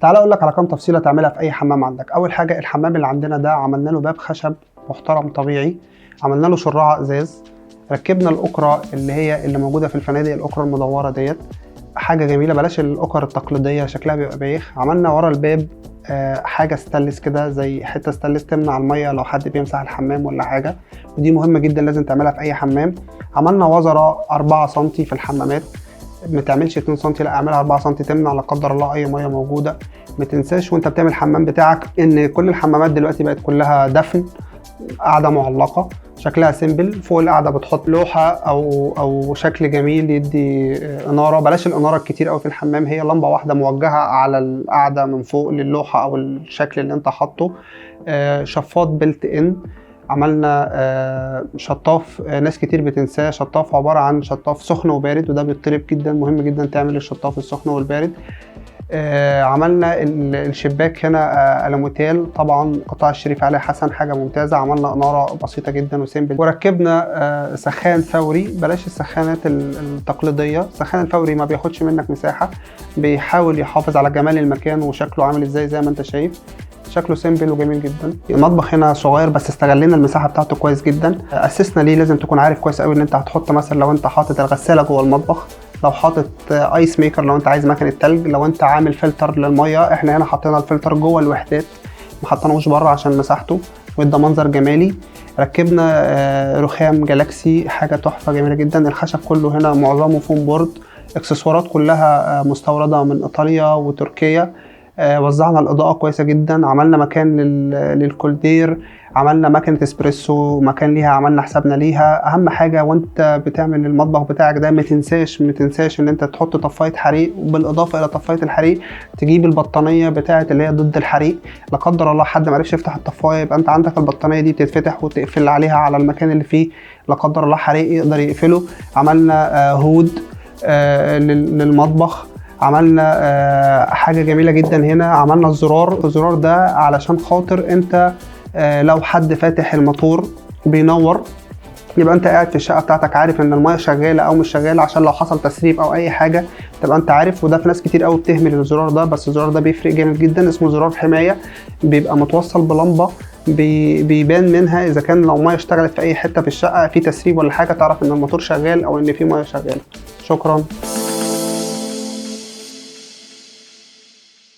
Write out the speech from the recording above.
تعال اقول لك على كام تفصيله تعملها في اي حمام عندك. اول حاجة، الحمام اللي عندنا ده عملنا له باب خشب محترم طبيعي، عملنا له شراعه ازاز، ركبنا الاكره اللي هي اللي موجودة في الفنادق، الاكره المدوره ديت، حاجة جميله، بلاش الاكر التقليدية شكلها بيبقى بايخ. عملنا ورا الباب حاجة ستانلس كده، زي حتة ستانلس تمنع المية لو حد بيمسح الحمام ولا حاجه، ودي مهمة جدا لازم تعملها في اي حمام. عملنا وزره 4 سم في الحمامات، ما تعملش 2 سم، لا اعملها 4 سم تمنع لا قدر الله اي مية موجودة. ما تنساش وانت بتعمل الحمام بتاعك ان كل الحمامات دلوقتي بقت كلها دفن، قاعدة معلقه شكلها simple، فوق القاعدة بتحط لوحة او شكل جميل يدي اناره. بلاش الاناره الكتير قوي في الحمام، هي لمبة واحدة موجهة على القاعدة من فوق للوحه او الشكل اللي انت حاطه. شفاط built in، عملنا شطاف، ناس كتير بتنساه، شطاف عبارة عن شطاف سخن وبارد، وده بيطلب جدا، مهم جدا تعمل الشطاف السخن والبارد. عملنا الشباك هنا الموتيل، طبعا قطاع الشريف علي حسن حاجة ممتازة. عملنا انارة بسيطة جدا و simple، وركبنا سخان فوري. بلاش السخانات التقليديه، السخان الفوري ما بياخدش منك مساحه، بيحاول يحافظ على جمال المكان وشكله عامل ازاي، زي ما انت شايف شكله simple وجميل جدا. المطبخ هنا صغير بس استغلينا المساحة بتاعته كويس جدا. اسسنا ليه، لازم تكون عارف كويس قوي ان انت هتحط مثلا لو انت حاطط الغسالة جوه المطبخ، لو حاطط ice maker، لو انت عايز مكنه تلج، لو انت عامل فلتر للميه. احنا هنا حطينا الفلتر جوه الوحدات، ما حطيناهوش بره عشان مساحته، وادى منظر جمالي. ركبنا رخام جالاكسي، حاجة تحفة جميلة جدا. الخشب كله هنا معظمه foam board، اكسسوارات كلها مستورده من ايطاليا وتركيا. وزعنا الاضاءة كويسة جدا. عملنا مكان للكولدير، عملنا مكنه اسبريسو مكان ليها، عملنا حسابنا ليها. اهم حاجة وانت بتعمل المطبخ بتاعك ده ما تنساش ان انت تحط طفايه حريق، وبالاضافة الى طفايه الحريق تجيب البطانيه بتاعه اللي هي ضد الحريق. لا قدر الله حد ما عرفش يفتح الطفايه، يبقى انت عندك البطانيه دي بتتفتح وتقفل عليها على المكان اللي فيه لا قدر الله حريق يقدر يقفله. عملنا hood للمطبخ. عملنا حاجة جميلة جدا هنا، عملنا الزرار، الزرار ده علشان خاطر انت لو حد فاتح الموتور بينور، يبقى انت قاعد في الشقة بتاعتك عارف ان المية شغالة او مش شغاله، عشان لو حصل تسريب او اي حاجة تبقى انت عارف. وده في ناس كتير قوي بتهمل الزرار ده، بس الزرار ده بيفرق جامد جدا. اسمه زرار حمايه، بيبقى متوصل بلمبه بيبان منها اذا كان لو مية اشتغلت في اي حتة في الشقه، في تسريب ولا حاجه، تعرف ان الموتور شغال او ان في مية شغاله. شكرا.